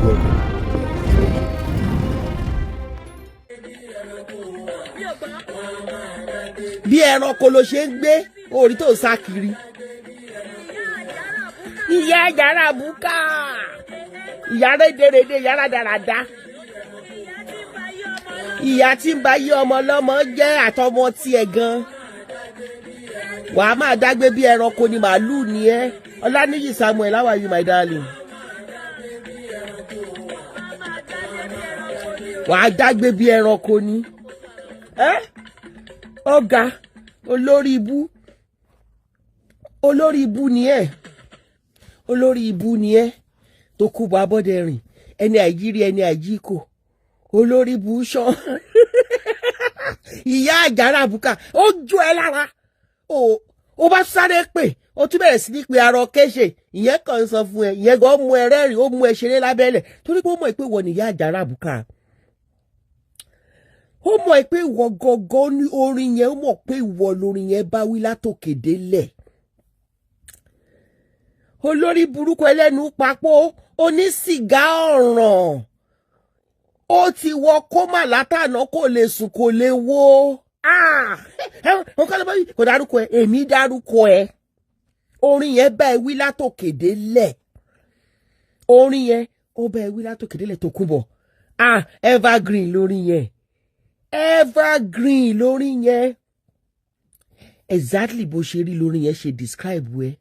Welcome. Bí ẹranko ló ṣe ń gbé orí tó ń sá kiri. Ìyá yàrá bùkà, ìyá rédèrèdè, ìyá rádaràda, ìyá tí ń ba yí ọmọ lọ́mọ jẹ́ àtọmọ tiẹ̀ gan. Wàá máa dágbé bí ẹranko ni, màálù ni ẹ́. Ọláníyì Samuel, how are you, my darling? Wàá dágbé bí ẹranko ni ẹ́. Ọ̀gá olórí ibú, olórí ibú ni ẹ́, olórí ibú ni ẹ́. Tó kú bọ Abọ́dẹrìn, ẹni àìjírí, ẹni àìjíkò, olórí ibú ṣan. Ìyá àjàrà àbùkà, ó jó ẹ lára, ó bá sáré pè, ó tún bẹ̀rẹ̀ sí ní pe arọ kéṣe. Ìyẹn kàn ń sọ fún ẹ, ìyẹn gan mú ẹ rẹ́rìn, ó mú ẹ ṣeré lábẹ́lẹ̀, torí pé ó mọ̀ pé wọ́n ní ìyá àjàrà àbùkà. Ó mọ̀ pé ìwọ gọ́gọ́ ní orin yẹn, ó mọ̀ pé ìwọ lórin yẹn bá wí látòkè délẹ̀. Olórí burúkú, ẹlẹ́nu papò, onísìgá ọ̀ràn, ó ti wọ kómà látànà, kò lè sùn, kò lè wo. Kò dárúkọ ẹ, èmi dárúkọ ẹ. Orin yẹn bá ẹ wí látòkè délẹ̀, orin yẹn ó bá ẹ wí látòkè délẹ̀. Tó kún bọ̀, ah, evergreen lórí yẹn, evergreen lórí yẹn. Exactly bó ṣe rí lórí yẹn ṣe describe ẹ.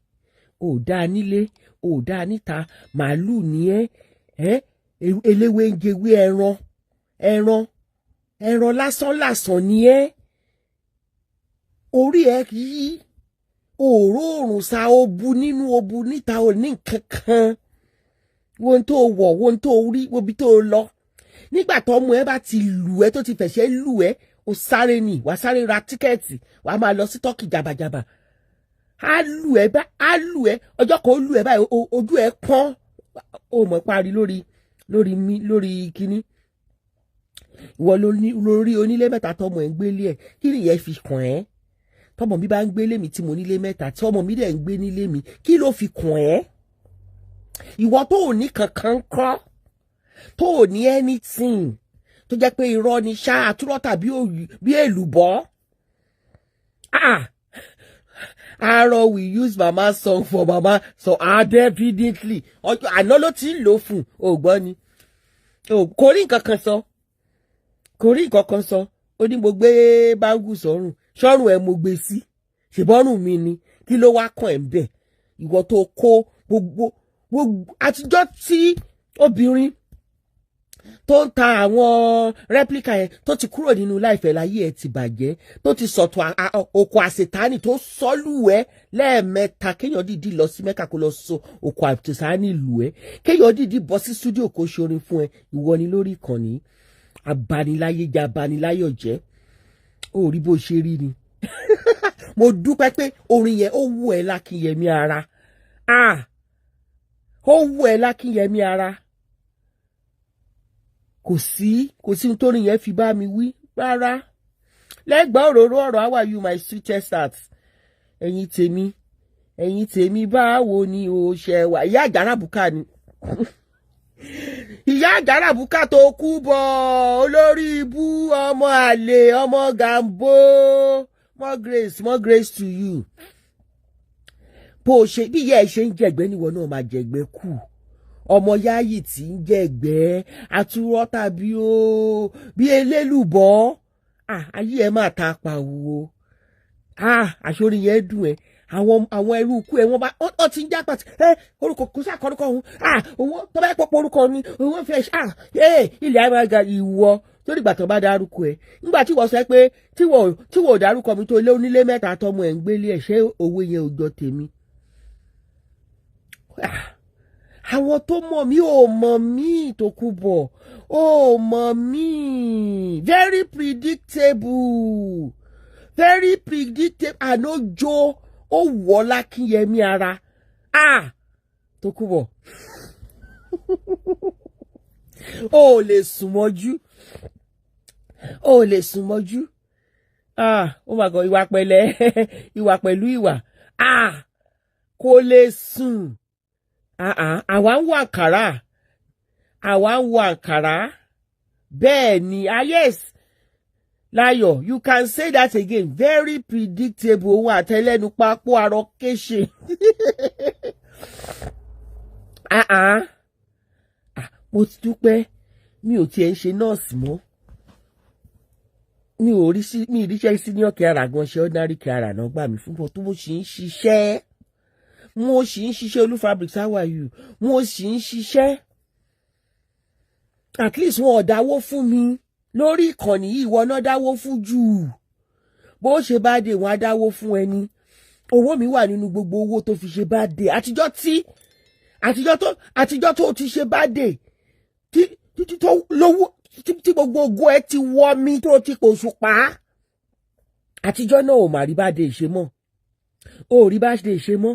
Ò dáa nílé, ò dáa níta, màálù ní ẹ ẹ, eléwé ń jewé ẹran, ẹran ẹran lásán lásán ni ẹ. Orí ẹ yí òróòrùn sa, obu nínú, obu níta, ò ní nǹkan kan. Wo tó wọ̀, wo tó rí, wo bí tó lọ. Nígbà tó ọmọ ẹ bá ti lù ẹ, tó ti fẹ̀ṣẹ̀ lù ẹ, ó sáré ni wàá sáré ra ticket, wàá máa lọ sí Turkey jàbàjàbà. Á lù ẹ bá, á lù ẹ ọjọ́ kan, ó lù ẹ báyìí, ojú ẹ pọ́n, ó mọ̀ parí lórí lórí mi lórí kínní. Ìwọ lórí onílé mẹ́ta, tọmọ ẹ ń gbélé ẹ, kí nìyẹn fi kàn ẹ́? Tọmọ mi bá ń gbélé mi, tí mo nílé mẹ́ta, tí ọmọ mi dẹ̀ ń gbé nílé mi, kí ló fi kàn ẹ́? Ìwọ tó ò ní kankan kọ́, tó ò ní anything, tó jẹ́ pé irọ́ ni ṣá, àtúrọ̀ tàbí bí èlùbọ́. Ah, arọ we use mama song for mama so. Ah, definitely, ọjọ́ àná ló ti ń lò fún ògbọ́n ni. Kò rí nǹkan kan sọ, kò rí nǹkan kan sọ. Ó ní mo gbé báńgù sọ́rùn, sọ́rùn ẹ̀ mo gbé sí, ṣèbọ́rùn mi ni, kí ló wá kàn ẹ̀ ń bẹ̀? Ìwọ tó kó gbogbo gbogbo àtijọ́ tí obìnrin tó ń ta àwọn replica yẹn tó ti kúrò nínú láìfẹ́, láyé ẹ̀ ti bàjẹ́, tó ti sọ̀tọ̀ òkò àṣetánì tó sọ́lù ẹ́ lẹ́ẹ̀mẹ́ta. Kéèyàn dìídì lọ sí Mẹ́kà kó lọ sọ òkò àṣetánì lù ẹ́, kéèyàn dìídì bọ́ sí studio kó ṣorin fún ẹ. Ìwọ ni lórí ìkànnì abaniláyé jẹ́, abaniláyọ̀ jẹ́. Ó rí bó ṣe rí ni. Mo dúpẹ́ pé orin yẹn ó wù ẹ́ lákìyẹmí ara. Ah, ó wù ẹ́ lákìyẹmí ara. Kò sí, kò sí nítorí yẹn fi bá mi wí rárá. Lẹ́gbàá òróró ọ̀rọ̀, how are you, my sweetest heart? Ẹ̀yin tèmi, ẹ̀yin tèmi, báwo ni o ṣe wà? Ìyá àjàrà bùkà ni, ìyá àjàrà bùkà tó kú bọ̀, olórí ibú, ọmọ àlè, ọmọ gàmbó. More grace, more grace to you. Bó o ṣe bí ìyá ẹ ṣe ń jẹ̀gbẹ́ níwọ náà máa jẹ̀gbẹ́ kù. Ọmọ yáyì tí ń jẹ̀gbẹ́ àtúrọ́ tàbí ó bí elélùbọ́, ayé ẹ máa ta pàwọ́. Àṣorí yẹn dùn ẹ. Àwọn ẹrú ikú ẹ, wọ́n bá ọ ti ń já pàtì ẹ orúkọ kò sí àkọrúkọ òun. Òun tó bá pọ̀ orúkọ ni òun fẹ́ ilẹ̀ àmàgà. Ìwọ tó dìgbà tó bá dárúkọ ẹ, nígbà tí wọ́n sọ pé tí wọ́n ò dárúkọ mi, tó lé onílé mẹ́ta, tọmọ ẹ̀ ń gbélé ẹ̀, ṣé owó yẹn ò jọ tèmi? Àwọn tó mọ̀ mí ò mọ̀ mí, tó kú bọ̀ ò mọ̀ mí. Very predictable, very predictable. Ànájọ ó wọ̀ lákínyẹmí ara. Ah, tó kú bọ̀, ó lè sùn mọ́jú, ó lè sùn mọ́jú. Ah, oh my God, ìwà pẹ̀lẹ́, ìwà pẹ̀lú ìwà. Ah, kò lè sùn. Àwa ń wọ àkàrà, Àwa ń wọ àǹkàrá. Bẹ́ẹ̀ ni, ah yes, Láyọ̀, you can say that again. Very predictable. Òun àtẹlẹ́nu pápó arọ kéṣe. Ah ah, mo ti dúpẹ́, mi ò tiẹ̀ ń ṣe nọ́ọ̀sì mọ́. Mi ò rí sí, mi ì ríṣẹ́ senior carer gan ṣe, ordinary carer náà gbà mí fún bọ́ tó. Mo sì ń ṣiṣẹ́, mo sì ń ṣiṣẹ́. Olú Fabrics, how are you? Mo sì ń ṣiṣẹ́. At least wọn ò dáwó fún mi lórí ìkànnì yìí. Ìwọ náà dáwó fún jù. Bó ṣe bá dé, wọn á dáwó fún ẹni. Owó mi wà nínú gbogbo owó tó fi ṣe bá dé àtijọ́ tó ti ṣe bá dé tí tó lówó tí gbogbo ogun ẹ ti wọ́ mi tó ti pòṣù pa. Àtijọ́ náà ò mà rí bá dé ṣe mọ́, ò rí bá dé ṣe mọ́.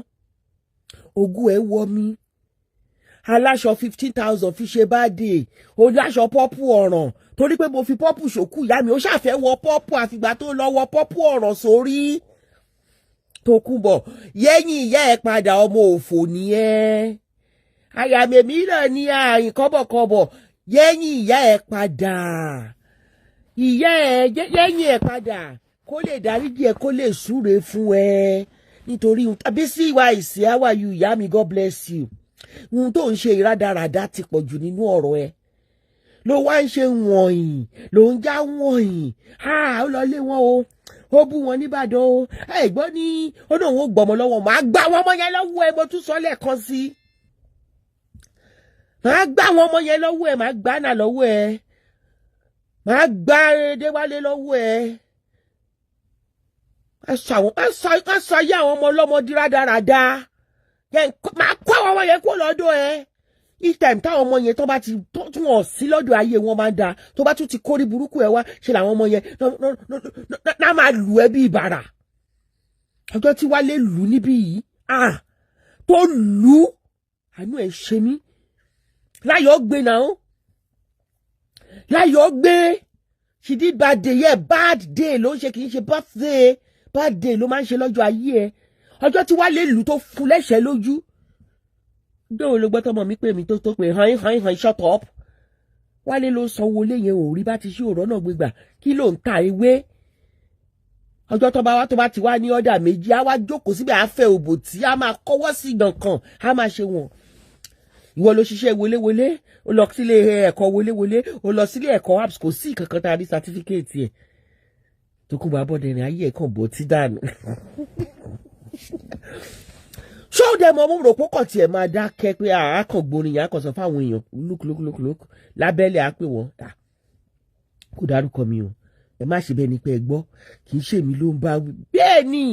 Ogún ẹ wọ́ mi. Aláṣọ 15,000 fi ṣe bá dé, oláṣọ purple ọ̀ràn, torí pé mo fi purple ṣòkú ìyá mi. Ó ṣàfẹ́ wọ purple, àfìgbà tó lọ wọ purple ọ̀ràn sórí tó kú bọ̀ yẹ́yìn ìyá ẹ̀ padà. Ọmọ òfò nìyẹn. Àyàmèmí náà ní àyìn kọ́bọ̀kọ́bọ̀. Yẹ́yìn ìyá ẹ̀ padà, ìyá ẹ̀, yẹ́yìn ẹ̀ padà, kó lè dáríjì ẹ, kó lè súre fún ẹ. Nítorí tàbí sí ìwà ìsì, how are you, ìyá mi? God bless you. Ohun tó ń ṣe ìrádaràdá ti pọ̀ jù nínú ọ̀rọ̀ ẹ. Ló wá ń ṣe wọ̀nyí, ló ń já wọ̀nyí. Ó lọ lé wọn o, ó bú wọn nìbàdàn o. Ẹ gbọ́ ní ó náà, ó gbọ́mọ lọ́wọ́. Màá gbá wọn ọmọ yẹn lọ́wọ́ ẹ. Mo tún sọ lẹ́ẹ̀kan sí i, màá gbá àwọn ọmọ yẹn lọ́wọ́ ẹ. Màá gbá náà lọ́wọ́ ẹ, màá gbá Déwálé lọ́wọ́ ẹ. Má sọ ayé àwọn ọmọ ọlọ́mọ di rádaràda. Màá kó àwọn ọmọ yẹn kó lọ́dọ̀ ẹ. Each time táwọn ọmọ yẹn tó bá ti tún wọn sí lọ́dọ̀, ayé wọn máa ń da. Tó bá tún ti kórí burúkú ẹ wá ṣe làwọn ọmọ yẹn náà máa lù ẹ́ bí ìbàrà. Ọjọ́ tí Wálé lù níbí yìí, ah, tó lù ú, àánú ẹ̀ ṣe mí. Láyọ̀ gbé náà, Láyọ̀ gbé. She did bad day, yeah. Bad day ló ń ṣe, kì í ṣe birthday. Bad day ló máa ń ṣe lọ́jọ́ ayé ẹ. Ọjọ́ tí Wálé lù tó fún lẹ́sẹ̀ lójú gbé ló gbọ́ tọmọ mi pè mí tó pé hàn hàn hàn, shut up. Wálé ló sanwó lé yẹn, ò rí bá ti ṣe òrọ́ náà gbégbà. Kí ló ń ta ewé? Ọjọ́ tó bá wá, tó bá ti wá ní ọ̀dà méjì, á wá jókòó síbẹ̀, á fẹ́ òbò tí á máa kọ́wọ́ sí gbọ̀ǹkan, á máa ṣe wọ̀n. Ìwọ ló ṣiṣẹ́ wọléwọlé, ó lọ sílé ẹ̀kọ́ wọléwọlé, ó lọ sílé ẹ̀kọ́ apps. Kò sí kankan tá a rí certificate ẹ̀ tó kún bá bọ́dẹ̀rìn ayé ẹ̀ kàn bọ́ tí dànù. Ṣó dẹ̀ mọ́? Mo rò pé kàn tiẹ̀ máa dákẹ́ pé àákàn gborin yẹn, àkàn sọ fáwọn èèyàn, look, look, look, look lábẹ́lẹ̀, á pè wọ́n, kò dárúkọ mi o, ẹ má ṣe bẹ́ẹ̀ ni pé ẹ gbọ́, kì í ṣèmi ló ń bá wí. Bẹ́ẹ̀ ni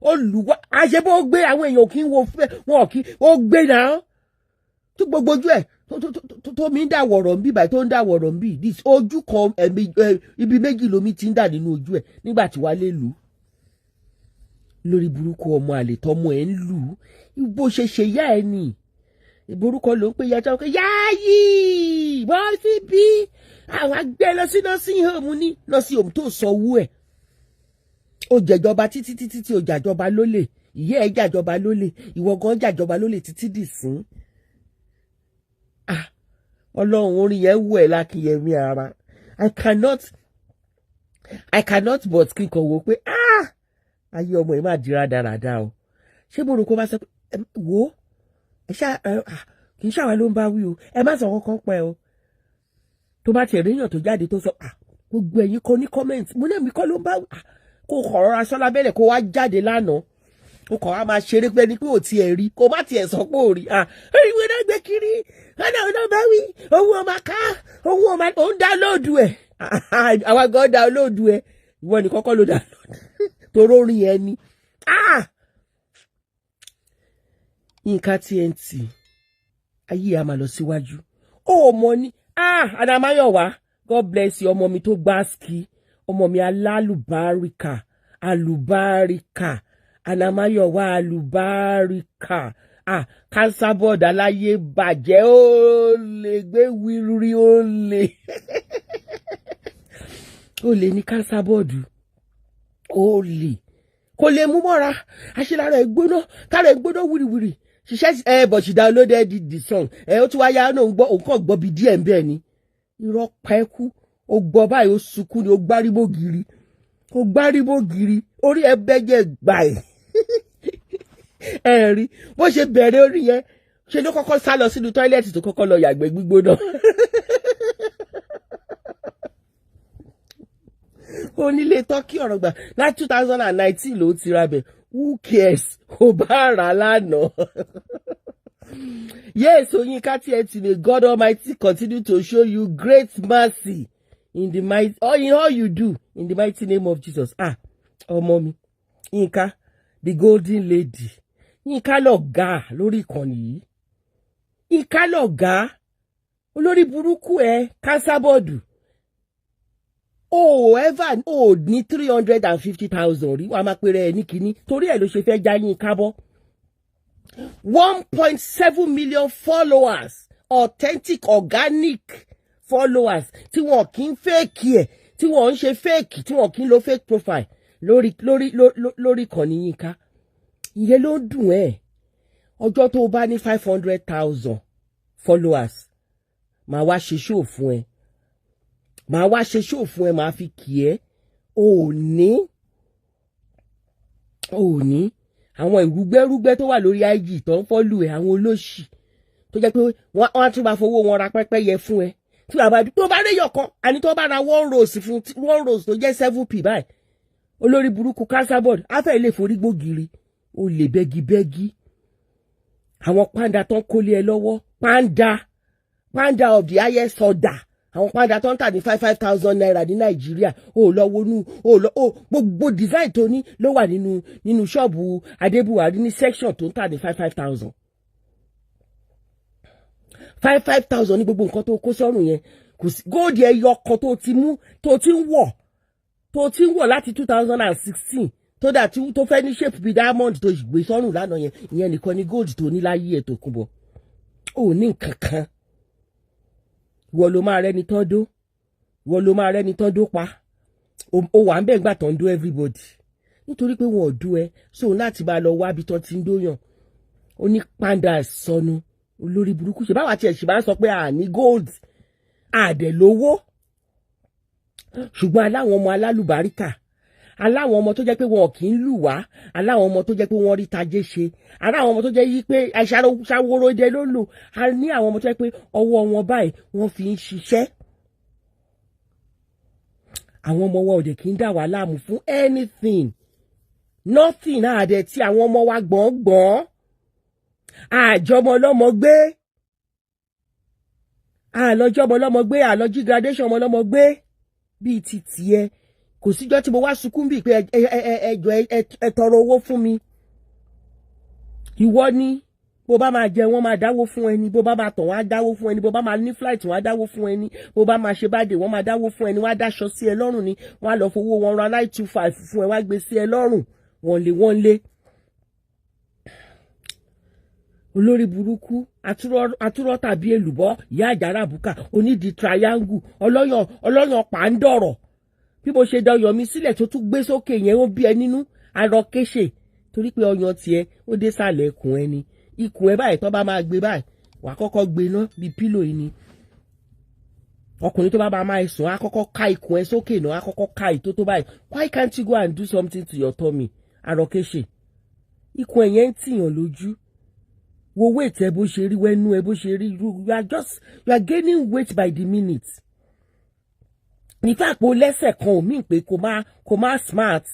olùwà àṣebó gbé àwọn èèyàn kì í wo fẹ́ wọn kì í ó gbé náà tó gbogbo ojú ẹ̀ tó mi ń dà wọ̀rọ̀ ń bí báyìí, tó ń dà wọ̀rọ̀ ń bí this ojú kan ẹ̀mí ibi méjì lomi ti ń dà nínú ojú ẹ̀ nígbà tí wàá lè lù ú lórí burúkú. Ọmọ àlè tọmọ ẹ̀ ń lù ú bó ṣe ṣe yá ẹ nì. Ìborúkọ ló ń pè yàtọ̀ pé yáàyì bọ́ síbí, àwọn agbẹ́ lọ sí nursing home, ní nursing home tó sanwó ẹ̀. Ó jẹjọba títí títí tí ó jàjọba lólè. Ìyá ẹ̀ jàjọba lólè, ìwọ gan jàjọba lólè títí dì sín. Ah, Ọlọ́run, orin yẹn wù ẹ́ lákìyẹmí ara. I cannot but kí n kàn wò pé, ah, ayé ọmọ yìí máa di rádaràda o. Ṣé mo rò kó bá sọ pé wò ó, ẹ ṣá, kì í ṣàwọn ló ń bá wí o, ẹ má sọ kankan pẹ́ o. Tó bá tiẹ̀ ríyàn tó jáde tó sọ, ah, gbogbo ẹ̀yin kọ ní comment, mo ní èmi kọ́ ló ń bá wí. Kó kọ̀ aṣọ lábẹ́lẹ̀, kó wá jáde lánàá, ó kọ̀ wá máa ṣeré pé ní pé ò tiẹ̀ rí, kó má tiẹ̀ sọ pé ò rí. Ah, ìwé náà gbé kiri ọ̀nà ọ̀nà bá wí òun ọmọ ká òun ọmọ òun download ẹ̀. Àwa gan download ẹ̀, ìwọ ní kọ́kọ́ ló download toró rí ẹ ní. Yínká TNT, ayé a máa lọ síwájú. Ó mọ ní, ah, Adamáyọ̀wá, God bless you. Ọmọ mi tó gbá ski, ọmọ mi alálùbáríkà, alùbáríkà, Anamáyọ̀wá alùbáríkà. Ah, cancer board aláyé bàjẹ́, ó lè gbé wírí, ó lè ní cancer board, ó lè kò lè mú mọ́ra. Àṣelára ẹ̀ gbóná, kára ẹ̀ gbóná wìrìwìrì. She said but she downloaded the song. Ó tún wá yá náà, ń gbọ́, òun kàn gbọ́ bí díẹ̀ ń bẹ́ẹ̀ ni. Irọ́ pa ẹ́ kú. Ó gbọ́ báyìí, ó sunkún ni, ó gbáríbó giri, ó gbáríbó giri, orí ẹ bẹ́jẹ̀ gbà ẹ̀. Ẹ rí bó ṣe bẹ̀rẹ̀ orí yẹn, ṣe ló kọ́kọ́ sá lọ sínú toilet, tó kọ́kọ́ lọ yàgbẹ́ gbígbóná. Onílé tọ́kì ọ̀rọ̀ gbà láti 2019 ló ti ra bẹ̀. Who cares? Ó bá rà lánàá. Yes, Oyinka TNT, may God Almighty continue to show you great mercy in the mighty, oh, in all you do, in the mighty name of Jesus. Ah, ọmọ mi, Yinka, the golden lady. Yinka lọ̀gá lórí ìkànnì yìí. Yinka lọ̀gá. Olórí burúkú ẹ, kásábọ̀dù. O ever o ní 350,000 rí, wàá máa pèrè ẹ ní kínní torí ẹ ló ṣe fẹ́ já Yinka bọ́. 1.7 million followers, authentic organic followers tí wọn kì í fake ẹ̀, tí wọ́n ń ṣe fake, tí wọn kì í lo fake profile lórí ìkànnì Yínká. Ìyẹn ló ń dùn ẹ́. Ọjọ́ tó o bá ní 500,000 followers, màá wá ṣe show fún ẹ, màá wá ṣe show fún ẹ, màá fi kì ẹ́. Ò ní àwọn ìrúgbẹ́rúgbẹ́ tó wà lórí IG tó ń follow ẹ̀, àwọn olóṣì tó jẹ́ pé wọ́n á tún máa fowó wọn ra pẹ́pẹ́yẹ fún ẹ. Tí bàbá tó bá réyọ̀ kan, àní tó bá ra one rose fún, one rose tó jẹ́ 7p báyìí, olórí burúkú kásábọ̀d á fẹ́ lè forí gbógiri. Ó lè bẹ́gibẹ́gi àwọn pàǹdà tó ń kólé ẹ lọ́wọ́, pàǹdà, pàǹdà of the highest order, àwọn pàǹdà tó ń tà ní five five thousand naira ní Nàìjíríà. Ó lọ wọnú, ó lọ, ó gbogbo design tó ní ló wà nínú ṣọ́ọ̀bù Adébúwárí ní section tó ń tà ní five five thousand, five five thousand ní gbogbo nǹkan tó kó sọ́rùn yẹn. Kò sí gold ẹyọ kan tó ti mú, tó ti ń wọ̀ láti 2016, tó dà tí tó fẹ́ ní shape bíi diamond tó gbé sọ́rùn lánàá yẹn. Ìyẹn nìkan ní gold tó ní láyé ẹ̀ tó kún bọ̀. Ò ní nǹkan kan. Ìwọ ló máa rẹ́ni tán dó, ìwọ ló máa rẹ́ni tán dó pa. Ó wà ń bẹ̀ gbà tán dó everybody, nítorí pé wọn ò dó ẹ so láti máa lọ wábi tán ti ń dóyàn. Ó ní pàǹdà sọnù, olórí burúkú. Ṣe báwa tiẹ̀ ṣì bá ń sọ pé àní gold, àdẹ̀ lówó, ṣùgbọ́n aláwọn ọmọ alálùbáríkà, aláwọn ọmọ tó jẹ́ pé wọn kì í lù wá, aláwọn ọmọ tó jẹ́ pé wọ́n rí tajé ṣe, aláwọn ọmọ tó jẹ́ yí pé aṣàwòròdẹ ló lò. A ní àwọn ọmọ tó jẹ́ pé ọwọ́ wọn báyìí wọ́n fi ń ṣiṣẹ́. Àwọn ọmọ wa ò dẹ̀ kí ń dà wá láàmú fún anything, nothing. Àdẹ̀ tí àwọn ọmọ wa gbọ̀ngbọ̀n àjọmọ ọlọ́mọ gbé, àlọ́jọ́mọ ọlọ́mọ gbé, àlọ́jí graduation ọmọ ọlọ́mọ gbé bíi ti tiẹ̀. Kò síjọ́ tí mo wá sunkún bíi pé ẹjọ́ ẹ tọrọ owó fún mi. Ìwọ ni bó bá máa jẹ, wọ́n máa dáwó fún ẹni. Bó bá máa tọ̀, wọ́n á dáwó fún ẹni. Bó bá máa ní flight, wọ́n á dáwó fún ẹni. Bó bá máa ṣe báde, wọ́n máa dáwó fún ẹni. Wọ́n á dáṣọ sí ẹ lọ́rùn ni, wọ́n á lọ fowó wọn ra 925 fún ẹ, wọ́n á gbé sí ẹ lọ́rùn. Wọ́n lé, wọ́n lé. Olórí burúkú, atúrọ́ tàbí èlùbọ́, ìyá àjàrà àbúkà, onídìí triangle, ọlọ́yàn, ọlọ́yàn pàǹdọ̀rọ̀. Bí mo ṣe da ọyàn mi sílẹ̀ tó tún gbé sókè yẹn, ó bí ẹ nínú arọ kéṣe, torí pé ọyàn tiẹ̀ ó dé sàlẹ̀ ikùn ẹni, ikùn ẹ báyìí. Tó bá máa gbé báyìí, wà á kọ́kọ́ gbé ná bíi pillow yìí ni. Ọkùnrin tó bá máa máa sùn, á kọ́kọ́ ká ikùn ẹ sókè náà, á kọ́kọ́ ká ìtó tó báyìí. Why can't you go and do something to your tummy? Arọ kéṣe, ikùn ẹ yẹn ń tìyàn lójú. Wo weight ẹ bó ṣe rí, wẹ́nu ẹ bó ṣe rí. You are gaining weight by the minute. Ní fàpọ̀ lẹ́sẹ̀ kan ò mí pé kò má smart.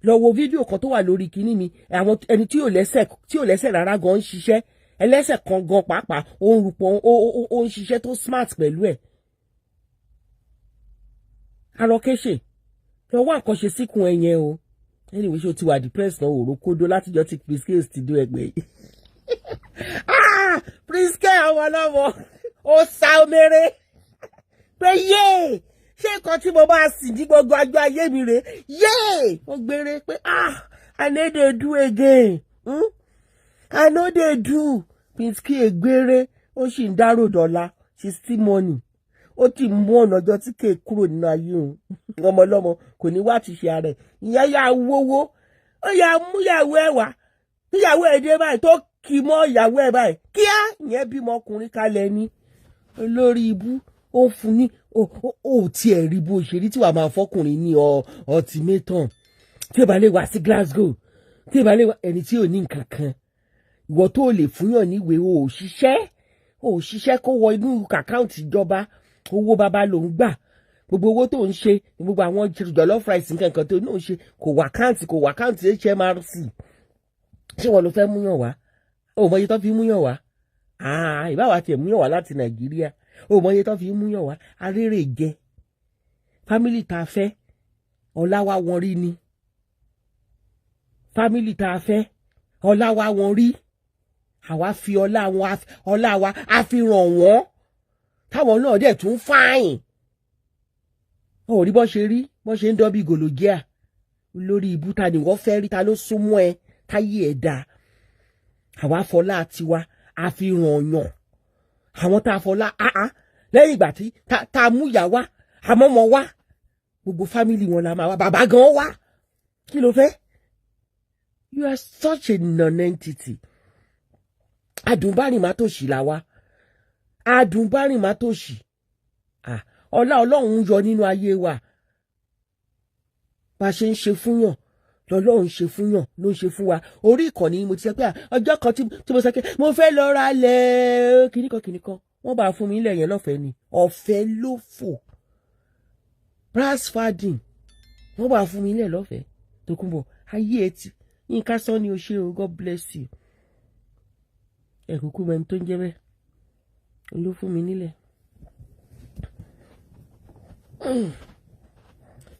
Lọ wo fídíò kan tó wà lórí kinní mi. Àwọn ẹni tí ò lẹ́sẹ̀ rárá gan ń ṣiṣẹ́, ẹlẹ́sẹ̀ kan gan pàápàá ó ń rúpọ̀, ó ń ṣiṣẹ́ tó smart pẹ̀lú ẹ̀. Arọkéṣe, lọ wá nǹkan ṣe síkùn ẹ yẹn o. Anyway, ṣé o ti wà depressed náà? Òrò kódó látijọ́ tí Priske ti dó ẹgbẹ́ yìí. Ah, Priske, àwọn ọlọ́mọ ó sá omere pé yéè, ṣé nǹkan tí mo máa sìn ní gbogbo ọjọ́ ayé mi rèé? Yéè, ó gbére pé ah, I no dey do again, I no dey do. Priske gbére, ó sì ń dárò dọ́là. She still money. Ó ti mú ọ̀nà ọjọ́ tí kè kúrò nínú ayé òun. Ọmọ ọlọ́mọ kò ní wá ti ṣe ara ẹ̀. Ìyẹn yà wówó, ó yà múyàwó ẹ̀ wá, tíyàwó ẹ̀ dé báyìí tó Kì mọ́ ìyàwó ẹ̀ báyìí kíá, ìyẹn bímọ ọkùnrin kalẹ̀ ni. Olórí ibú, ó fún ní ó tiẹ̀ rí bó ṣe rí tí wàá máa fọkùnrin ní ultimatum. Tí ò bá lè wá sí Glasgow, tí ò bá lè wá, ẹni tí ò ní nǹkan kan, ìwọ tó lè fúnyàn níwèé, o ò ṣiṣẹ́, o ò ṣiṣẹ́ kó wọ inú account ìjọba. Owó bàbá ló ń gbà. Gbogbo owó tó ń ṣe, gbogbo àwọn jollof rice, nǹkan kan tó náà ṣe, kò wá account, kò wá account HMRC. Ṣé wọn ló fẹ́ múyàn wá? O mọ iye tó fi múyàn wá. Ìbáwá tiẹ̀ múyàn wá láti Nàìjíríà, o mọ iye tó fi múyàn wá. Arére jẹ family tá a fẹ́, ọlá wa wọn rí ni. Family tá a fẹ́, ọlá wa wọn rí. Àwa fi ọlá wọn, ọlá wa a fi ràn wọ́n, táwọn náà dẹ̀ tún fine. Ó rí bọ́ ṣe rí, bọ́ ṣe ń dán bí gòlògíà. Lórí ibú, ta ni wọ́n fẹ́ rí? Ta ló súnmọ́ ẹ táyé ẹ̀ dáa? Àwa fọlá tiwa a fi ràn yàn. Àwọn tá a fọlá áá lẹ́yìn ìgbà tí tá a mú ìyá wá, àmọ́mọ́ wá, gbogbo family wọn la máa wá, bàbá gan wá. Kí ló fẹ́? You are such a non-entity. Adùnbárìn má tòṣì là wá, adùnbárìn má tòṣì. Ọlá Ọlọ́run ń yọ nínú ayé wa. Bá a ṣe ń ṣe fúnyàn lọ́lọ́run ṣe fúnyàn ló ń ṣe fún wa. Orí ìkànnì mo ti sọ pé ọjọ́ kan tí mo sọ pé mo fẹ́ lọ ra lẹ̀ kìnnìkan kìnnìkan, wọ́n bá fún mi ilẹ̀ yẹn lọ́fẹ̀ẹ́ ni, ọ̀fẹ́ ló fò. Brassfadin, wọ́n bá fún mi ilẹ̀ lọ́fẹ̀ẹ́. Tókunbọ̀ ayé ẹ ti Yínká sọ ni o ṣe o. God bless you. Ẹ kúkú mẹ́ni tó ń jẹ́ bẹ́ẹ̀ ló fún mi nílẹ̀.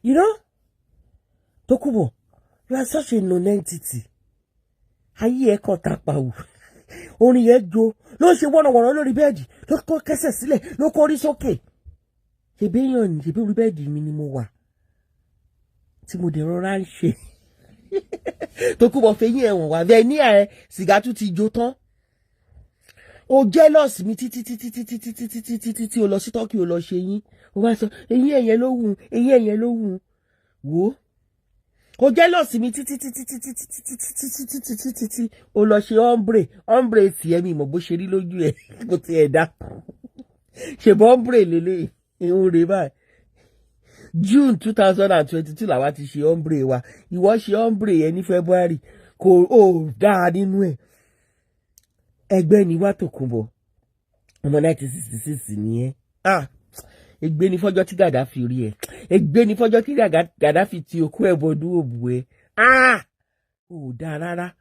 You know, Tókunbọ̀, you are such a non-entity. Ayé ẹ kàn tàpá wù. Orin yẹn jo ló ń ṣe wọ́nàwọ̀nà lórí bed, ló kó kẹsẹ̀ sílẹ̀, ló kórí sókè. Ṣèbí èèyàn ní, ṣèbí orí bed mi ni mo wà tí mo dẹ̀ rọra ń ṣe. Tókunbọ̀ fẹ̀yìn ẹ̀wọ̀n wà bẹ́ẹ̀ ní ẹ̀, sìgá tún ti jó tán. O jealous mi títí títí títí títí títí títí tí o lọ sí Turkey, o lọ ṣe yín. O wá sọ eyín ẹ̀yẹn ló wù, eyín ẹ̀yẹn ló wù. Wò ó, o jealous mi títí títí títí títí títí títí títí títí o lọ ṣe ombre. Ombre tiẹ̀ mi mọ̀ bó ṣe rí lójú ẹ̀, kò tiẹ̀ dá. Ṣèbọ̀ ombre lélẹ̀ ìhun rè báyìí. June 2022 làwa ti ṣe ombre wa. Ìwọ ṣe ombre yẹn ní February, kò ó dáa nínú ẹ̀. Ẹgbẹ́ ni wá, Tòkunbọ̀, ọmọ 1966 nìyẹn. Ah, ègbé ni fọ́jọ́ tí Gàdáfì rí ẹ, ègbé ni fọ́jọ́ tí Gàdáfì ti òkú ẹ̀ bọdún òbú ẹ. Ah, ò dáa rárá.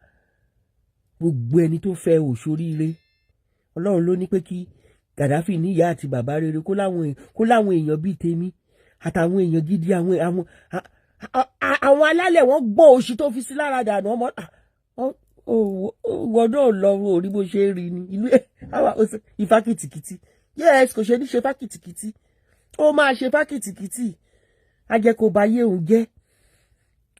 Gbogbo ẹni tó fẹ́ òṣoríire, Ọlọ́run ló ní pé kí Gàdáfì ní ìyá àti bàbá rere, kó láwọn èèyàn bíi tèmi àtàwọn èèyàn gidi, àwọn alálẹ̀. Wọ́n gbọ́ oṣù tó fi sí lára dànù. Ọmọ ìwọ náà lọ orí bó ṣe rí ni ìlú ifá kìtìkìtì. Yes, kò ṣe ní ṣe fákìtìkìtì, ó máa ṣe fákìtìkìtì, á jẹ́ kó ba yé òun jẹ́.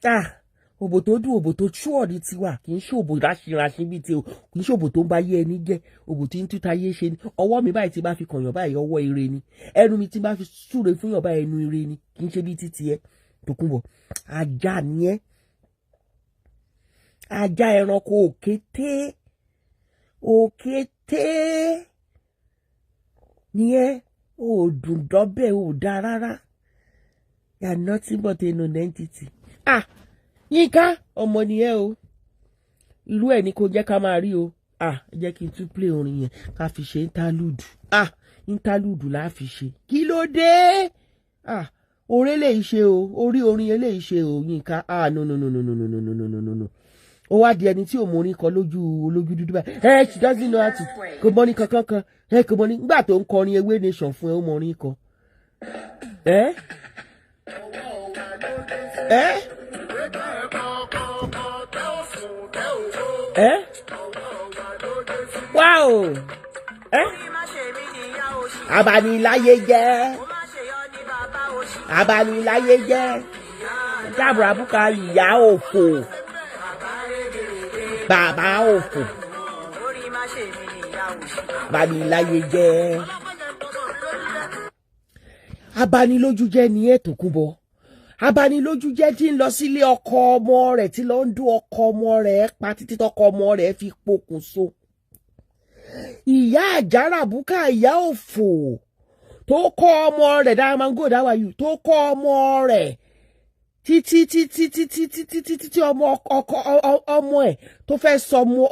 Ah, òbò tó dùn, òbò tó ṣúọ̀ ní tiwa. Kì í ṣòbò ráṣìíráṣìí bíi ti o, kì í ṣòbò tó ń ba yé ẹni jẹ́. Òbò tí ń túta yé ṣe ni. Ọwọ́ mi báyìí tí bá fi kànyàn báyìí, ọwọ́ ire ni. Ẹnu mi tí bá fi súre fún yàn báyìí, ẹnu ire ni. Kì í ṣe bíi títí ẹ, Tòkunbọ̀. Ajá ni ẹ, ajá ẹranko, òkété, òkété ni ẹ. Ò dùn dọ́bẹ̀, ò dáa rárá. You are nothing but a non-entity. Ah, Yínká, ọmọ ni ẹ o. Irú ẹ̀ ní kò jẹ́ ká máa rí o. Ah, jẹ́ kí n tún play orin yẹn ká fi ṣe interlude. Ah, interlude la fi ṣe. Kí ló dé? Ah, orí lè ṣe o, orí orin yẹn lè ṣe o. Yínká, ah, no, no, no, no, no, no, no, no, no, no, no. Ó wá di ẹni tí ò mọ orin kan lójú olójú dúdú báyìí. Ẹ, she doesn't know how to, kò mọ ní kankan kan ẹ, kò mọ ní. Nígbà tó ń kọrin Ewé Nation fún ẹ, ó mọ orin kan. Ẹ ẹ ẹ wá o, ẹ abaniláyé jẹ́, abaniláyé jẹ́, jábùràbùkà, ìyá òfò, bàbá òfò, abaniláyé jẹ́, abanilójú jẹ́ ni ẹ̀, Tòkunbọ̀. Abanilójú jẹ́ tí ń lọ sílé ọkọ ọmọ rẹ̀, tí lọ ń dún ọkọ ọmọ rẹ̀ pa títí tọkọ ọmọ rẹ̀ fi pokùnso. Ìyá àjàràbùkà, ìyá òfò tó kọ́ ọmọ rẹ̀, Diamond Dáwàyù, tó kọ́ ọmọ rẹ̀ títí títí títí títí títí tí ọmọ ọkọ ọmọ ẹ̀ tó fẹ́ sọmọ,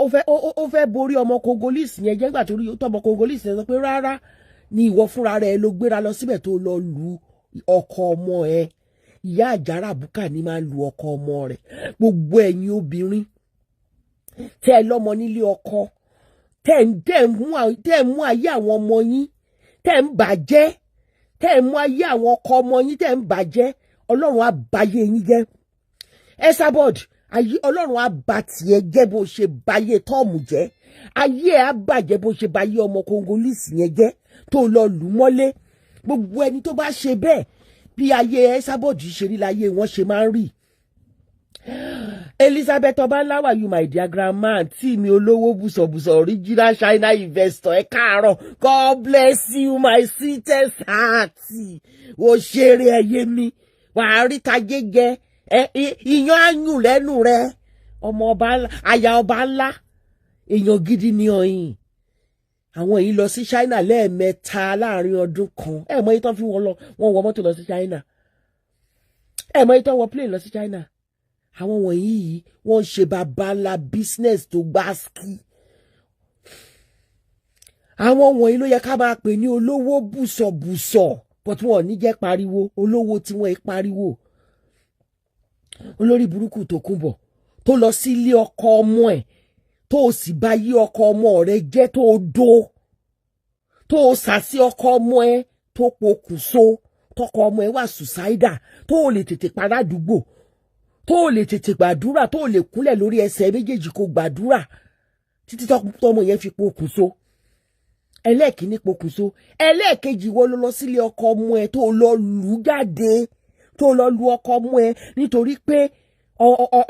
ó fẹ́ borí ọmọ Congolese yẹn jẹ́. Gbà tó rí tọmọ Congolese yẹn sọ pé rárá ni, ìwọ fúnra rẹ̀ ló gbéra lọ síbẹ̀ tó lọ lu ọkọ ọmọ ẹ̀. Ìyá àjàràbùkà ni máa ń lu ọkọ ọmọ rẹ̀. Gbogbo ẹ̀yin obìnrin tẹ́ ẹ lọ́mọ nílé ọkọ, tẹ́ ẹ mú ayé àwọn ọmọ yín, tẹ́ ẹ ń bàjẹ́, tẹ́ ẹ mú ayé àwọn ọkọ ọmọ yín, tẹ́ ẹ ń bàjẹ́, Ọlọ́run á báyé yín jẹ́. Esabod, ayé Ọlọ́run á bà tiẹ̀ jẹ́ bó ṣe báyé tọ́ọ̀mù jẹ́. Ayé ẹ̀ á bàjẹ́ bó ṣe báyé ọmọ Congolese yẹn jẹ́ tó lọ lù mọ́lé. Gbogbo ẹni tó bá ṣe bẹ́ẹ̀, bí ayé Esabod ṣe rí láyé wọn ṣe máa ń rí. Elizabeth Ọbańláwà, you my dear grandma, àǹtí mi olówó bùsọ̀bùsọ̀, original China investor, ẹ káàárọ̀. God bless you, my sweetest heart. Ó ṣeré ẹyẹ mi, wàá rí tajé jẹ, ìyàn áyùn lẹ́nu rẹ. Ọmọ ọba, aya ọba ńlá, èèyàn gidi ni ọyìn. Àwọn yìí lọ sí China lẹ́ẹ̀mẹ́ta láàrin ọdún kan. Ẹ mọ iye tán fi wọn lọ, wọn wọ mọ́tò lọ sí China. Ẹ mọ iye tán wọ plane lọ sí China. Àwọn wọ̀nyí yìí, wọ́n ń ṣe bàbá ńlá business tó gbá ski. Àwọn wọ̀nyí ló yẹ ká máa pè ní olówó bùsọ̀bùsọ̀, but wọn ò ní jẹ́ pariwo olówó tí wọ́n pariwo. Olórí burúkú Tòkunbọ̀ tó lọ sí ilé ọkọ ọmọ ẹ̀, tó o sì bá yí ọkọ ọmọ rẹ̀ jẹ́, tó o do, tó o sà sí ọkọ ọmọ ẹ̀ tó pokùnso, tọkọ ọmọ ẹ̀ wà suicidal, tó o lè tètè para àdúgbò, tó o lè tètè gbàdúrà, tó o lè kúnlẹ̀ lórí ẹsẹ̀ méjèèjì kó gbàdúrà títí tọmọ yẹn fi pokùnso. Ẹlẹ́ẹ̀kíní pokùnso, ẹlẹ́ẹ̀kejì, wo ló lọ sílé ọkọ ọmọ ẹ tó lọ lù ú jáde, tó lọ lu ọkọ ọmọ ẹ nítorí pé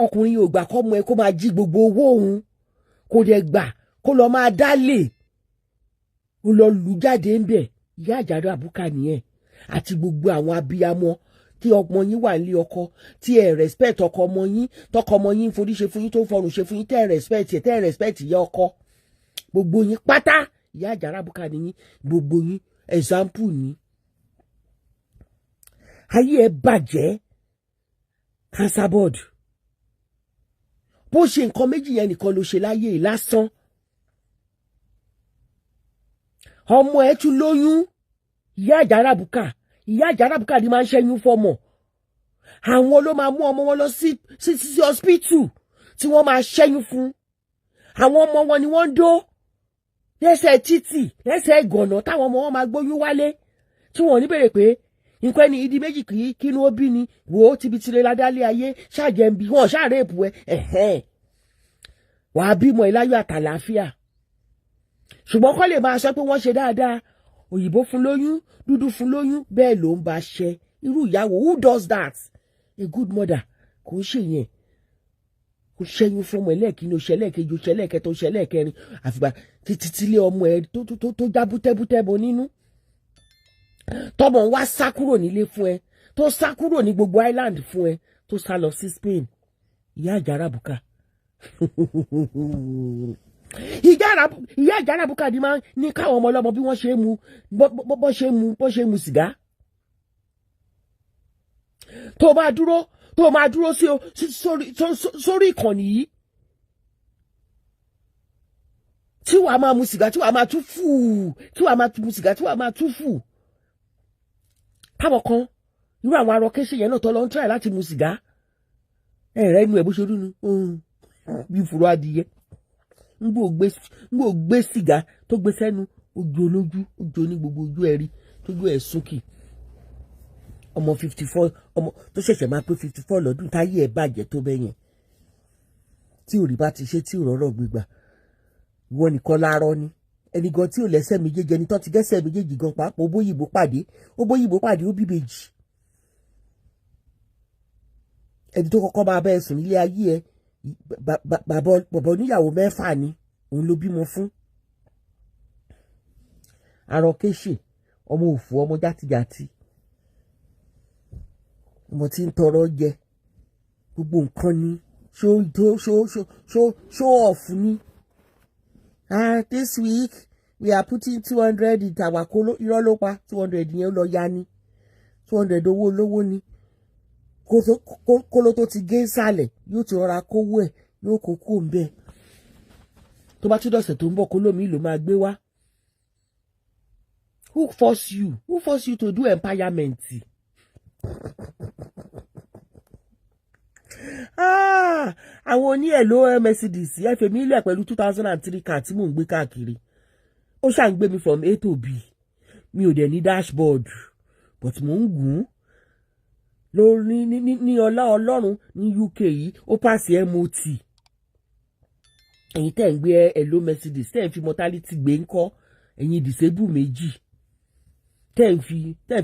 ọkùnrin yóò gbà kọ́ ọmọ ẹ kó máa jí gbogbo owó òun, kò dẹ̀ gbà kó lọ máa dálè, ó lọ lù ú jáde ń bẹ̀. Ìyá àjàrà àbúkà nìyẹn, àti gbogbo àwọn abiyamọ tí ọmọ yín wà nílé ọkọ, tí ẹ respect ọkọ ọmọ yín, tọkọ ọmọ yín forí ṣe fún yín, tó ń fọrùn ṣe fún yín, tẹ́ ẹ respect ẹ, tẹ́ ẹ respect ìyá ọkọ, gbogbo yín pátá, ìyá àjàrà àbúkà nìyín. Gbogbo yín, example ni. Ayé ẹ bàjẹ́. Cancer board, bó ṣe nǹkan méjì yẹn nìkan ló ṣe láyé lásán. Ọmọ ẹ tún lóyún. Ìyá àjàrà àbúkà, ìyá àjàrà àbúkà ni máa ń ṣẹ́yún fọmọ. Àwọn ló máa mú ọmọ wọn lọ sí hospital tí wọ́n máa ṣẹ́yún fún. Àwọn ọmọ wọn ni wọ́n ń dó lẹ́sẹ̀ títì, lẹ́sẹ̀ gànà, táwọn ọmọ wọn máa gbóyún wálé, tí wọ́n ní bèrè pé nǹkan ẹni ìdí méjì kì í kínú ó bí ni. Wò ó, tibi tirẹ̀ ládálé ayé ṣáàjẹ́ ń bí wọn ṣáàrèpù ẹ ẹ̀hẹ́n, wàá bímọ ìláyọ̀ àtàlàáfíà. Ṣùgbọ́n kọ́ lè máa sọ pé wọ́n ṣe dáadáa, òyìnbó fún lóyún, dúdú fún lóyún, bẹ́ẹ̀ ló ń bá ṣe. Irú ìyàwó, who does that? A good mother kò ń ṣe yẹn. Kò ṣẹ́yún fún ọmọ ẹlẹ́ẹ̀kínní, oṣù ẹlẹ́ẹ̀kejì, oṣù ẹlẹ́ẹ̀kẹta, oṣù ẹlẹ́ẹ̀kẹrin, àfìgbà títí tílé ọmọ ẹ tó já bútẹ́bútẹ́ bo nínú, tọmọ wá sá kúrò nílé fún ẹ, tó sá kúrò ní gbogbo island fún ẹ, tó sá lọ sí Spain. Ìyá àjàrà bùkà, ìyá àjàrà bùkà ni máa ní káwọn ọmọ ọlọ́mọ bí wọ́n ṣe é mu, bó ṣe mu sìgá. Tó máa dúró, tó máa dúró sí sórí ìkànnì yìí, tí wàá máa mu sìgá, tí wàá máa tú fù, tí wàá máa mu sìgá, tí wàá máa tú fù. Táwọn kan, irú àwọn arọ kéṣe yẹn náà tó lọ ń try láti mu sìgá, ẹ rẹ inú ẹ bó ṣe rí nu bí fùrọ̀ adìyẹ. Ń gbò gbé sìgá tó gbé sẹ́nu, ojú olójú, ojú ní gbogbo ojú ẹ rí tójú ẹ súnkì. Ọmọ 54, ọmọ tó ṣẹ̀ṣẹ̀ máa pé 54 lọ́dún, táyé ẹ̀ bàjẹ́ tó bẹ́yẹn, tí òrì bá ti ṣe, tí òrọ̀rọ̀ gbígbà, ìwọ nìkan láàárọ̀ ni. Ẹni gan tí ò lẹ́sẹ̀ méjèèjì, ẹni tó ti gẹ́sẹ̀ méjèèjì gan pàápàá, ó bóyìnbó pàdé, ó bóyìnbó pàdé, ó bíbejì. Ẹni tó kọ́kọ́ máa bẹ́ẹ̀ sùn nílé ayé ẹ, bàbá oníyàwó mẹ́fà ni, òun ló bímọ fún. Arọ kéṣe, ọmọ òfò, ọmọ játijàti. Ọmọ tí ń tọrọ jẹ, gbogbo nǹkan ni show show show show show off ni. Ah, this week we are putting 200 in our kolo. Irọ́ ló pa. 200 yẹn, ó lọ ya ni. 200 owó olówó ni. Kóló tó ti gé sàlẹ̀, yóò ti rọra kówó ẹ̀, yóò kó kó ń bẹ́ẹ̀. Tó bá tún dọ̀sẹ̀ tó ń bọ̀, kóló mi ló máa gbé wá. Who force you? Who force you to do empowerment? Ah, àwọn oní ẹ̀ ló Mercedes, ẹ fèmí lẹ̀ pẹ̀lú 2003 car tí mò ń gbé káàkiri. Ó ṣà ń gbé mi from A to B. Mi ò dẹ̀ ní dashboard, but mò ń gùn ún lórí ní ọlá Ọlọ́run. Ní UK yìí, ó pàṣẹ MOT. Ẹ̀yin tẹ́ ń gbé ẹ̀lò Mercedes, tẹ́ ń fi mortality gbé ńkọ́? Ẹ̀yin disable méjì tẹ́ ń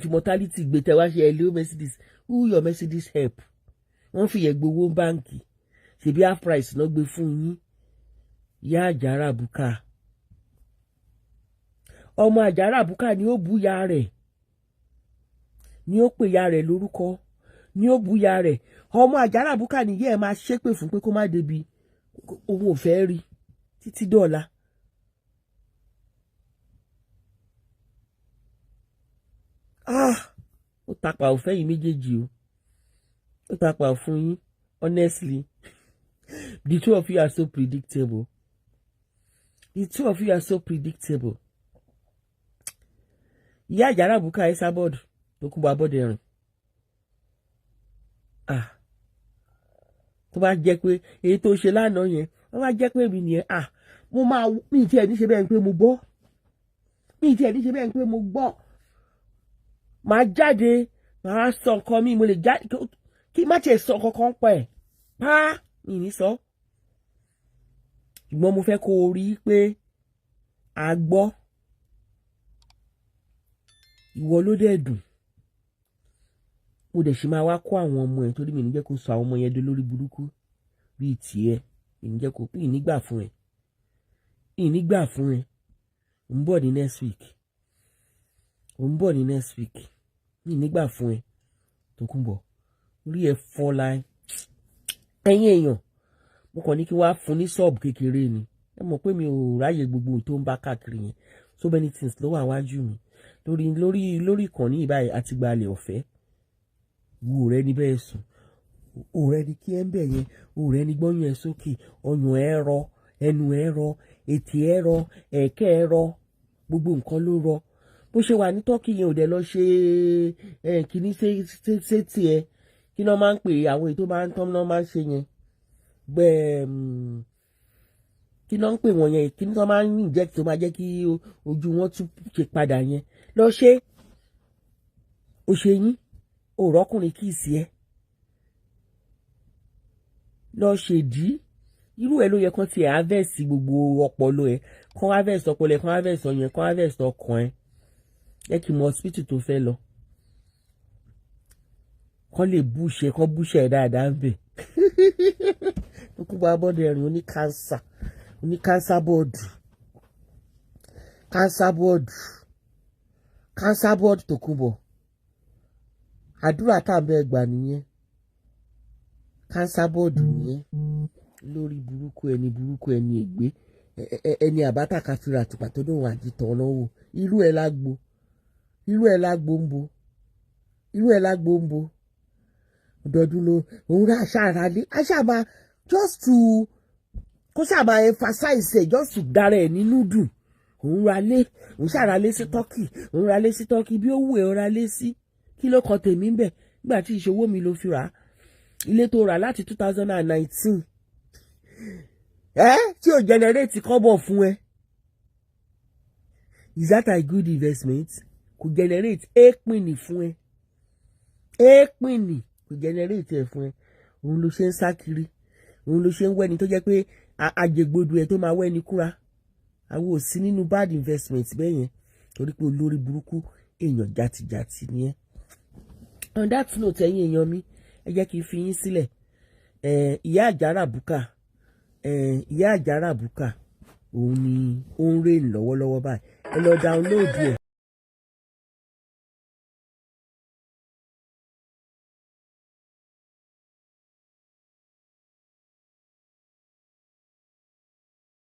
fi mortality gbé, tẹ́ wá ṣe ẹ̀lò Mercedes. Who your Mercedes help? Wọ́n fi yẹ gbowó báǹkì, ṣèbí half price náà gbé fún yín. Ìyá Àjàrà Bùkà, ọmọ Àjàrà Bùkà ni ó bú ya rẹ̀, ni ó pè ya rẹ̀ lórúkọ, ni ó bú ya rẹ̀. Ọmọ Àjàrà Bùkà nìyẹn ẹ̀ máa ṣépè fún pé kó má débi òun ò fẹ́ rí títí dọ̀la. Ah, ó tapà òfẹ́ yìí méjèèjì o, ó tapà fún yín. Honestly, the two of you are so predictable. The two of you are so predictable. Ìyá Àjàrà Bùkà, Esabod tó kún bọ Abọ́dẹrìn, ah, tó bá jẹ́ pé èyí tó ṣe lánàá yẹn, wọ́n bá jẹ́ pé èmi nìyẹn, ah, mo máa mi tiẹ̀ ní ṣe bẹ́ẹ̀ pé mo gbọ́, mi tiẹ̀ ní ṣe bẹ́ẹ̀ pé mo gbọ́. Màá jáde, màá sọ nǹkan mi. Mo lè jáde kí má tiẹ̀ sọ kankan pa ẹ̀ pa mi ní sọ. Ṣùgbọ́n mo fẹ́ kó o rí pé a gbọ́, ìwọ ló dẹ̀ dùn. Mo dẹ̀ ṣì máa wá kó àwọn ọmọ ẹ̀, torí mi ní jẹ́ kó sọ àwọn ọmọ yẹn di lórí burúkú bíi tiẹ̀. Mi ní jẹ́ kó, mi ní gbà fún ẹ, mi ní gbà fún ẹ. Ń bọ̀ ní next week, ò ń bọ̀ ní next week. Mi ní gbà fún ẹ, Tókunbọ̀, orí ẹ fọ́ láì. Ẹ̀yin èèyàn, mo kàn ní kí wàá fún ní sọ́ọ̀bù kékeré ni. Ẹ mọ̀ pé mi ò ráyè gbogbo tó ń bá káàkiri yẹn. So many things ló wà wájú mi lórí ìkànnì ìbáyìí àti gbalẹ̀ ọ̀fẹ́. Wo rẹ ní bẹ́ẹ̀ sùn, òrẹ́ ni kí ẹ ń bẹ̀ yẹn, òrẹ́ ni gbọ́yàn ẹ sókè, ọyàn ẹ rọ, ẹnu ẹ rọ, ètè ẹ rọ, ẹ̀kẹ́ ẹ rọ, gbogbo nǹkan ló rọ. Bó ṣe wà ní Turkey yẹn, ò dẹ̀ lọ ṣe ẹ kíní sétí ẹ, kí náà máa ń pè àwọn èyí tó máa ń tán náà máa ń ṣe yẹn gbẹ́ẹ̀, kí náà ń pè wọ́n yẹn, kí náà máa ń inject tó máa jẹ́ kí ojú wọn tún ṣe padà yẹn, lọ ṣe. Ó ṣe yín òrọ́kùnrin kì í sí ẹ lọ ṣèdí. Irú ẹ ló yẹ kán ti harvest gbogbo ọpọlọ ẹ, kán harvest ọpọlọ ẹ, kán harvest ọyàn, kán harvest ọkàn ẹ. Jẹ́ kí n mọ hospital tó fẹ́ lọ, kán lè búṣẹ, kán búṣẹ dáadáa ń bẹ̀. Tókunbọ̀ Abọ́dẹrìn, oní cancer, oní cancer board, cancer board, cancer board. Tókunbọ̀, àdúrà tá à ń bẹ gbà nìyẹn. Cancer board nìyẹn. Lórí burúkú, ẹni burúkú, ẹni ègbé, ẹni àbátà káfíra àtùpà tó dóhùn àjìtàn lọ́wọ́. Irú ẹ̀ lágbo, irú ẹ̀ lágbo ń bo, irú ẹ̀ lágbo ń bo. Ọdọọdún ló òun rà aṣáára lé aṣáàmà just to kó ṣáà emphasize ẹ̀, just to dára ẹ̀ nínú dùn. Òun ra lé, òun ṣàrà lé sí Turkey, òun ra lé sí Turkey. Bí ó wù ẹ́ ra lé sí, kí ló kan tèmi ń bẹ̀ nígbà tí ìṣòwò mi ló fi rà á? Ilé tó rà láti 2019 ẹ tí ò generate kọ́bọ̀ fún ẹ, is that a good investment? Kò generate èèpìnì fún ẹ, èèpìnì kò generate ẹ̀ fún ẹ. Òun ló ṣe ń sá kiri, òun ló ṣe ń wẹ́ni tó jẹ́ pé àjẹgbodò ẹ̀ tó máa wẹ́ni kúra. Àwọn ò sí nínú bad investment bẹ́ẹ̀ yẹn, torí pé olórí burúkú, èèyàn jàtìjàtì ni ẹ́. On that note, ẹ̀yin èèyàn mi, ẹ jẹ́ kí n fi yín sílẹ̀. Ìyá Àjàrà Bùkà, ìyá Àjàrà Bùkà, òun ni ó ń rìn lọ́wọ́lọ́wọ́ báyìí. Ẹ lọ download ẹ̀.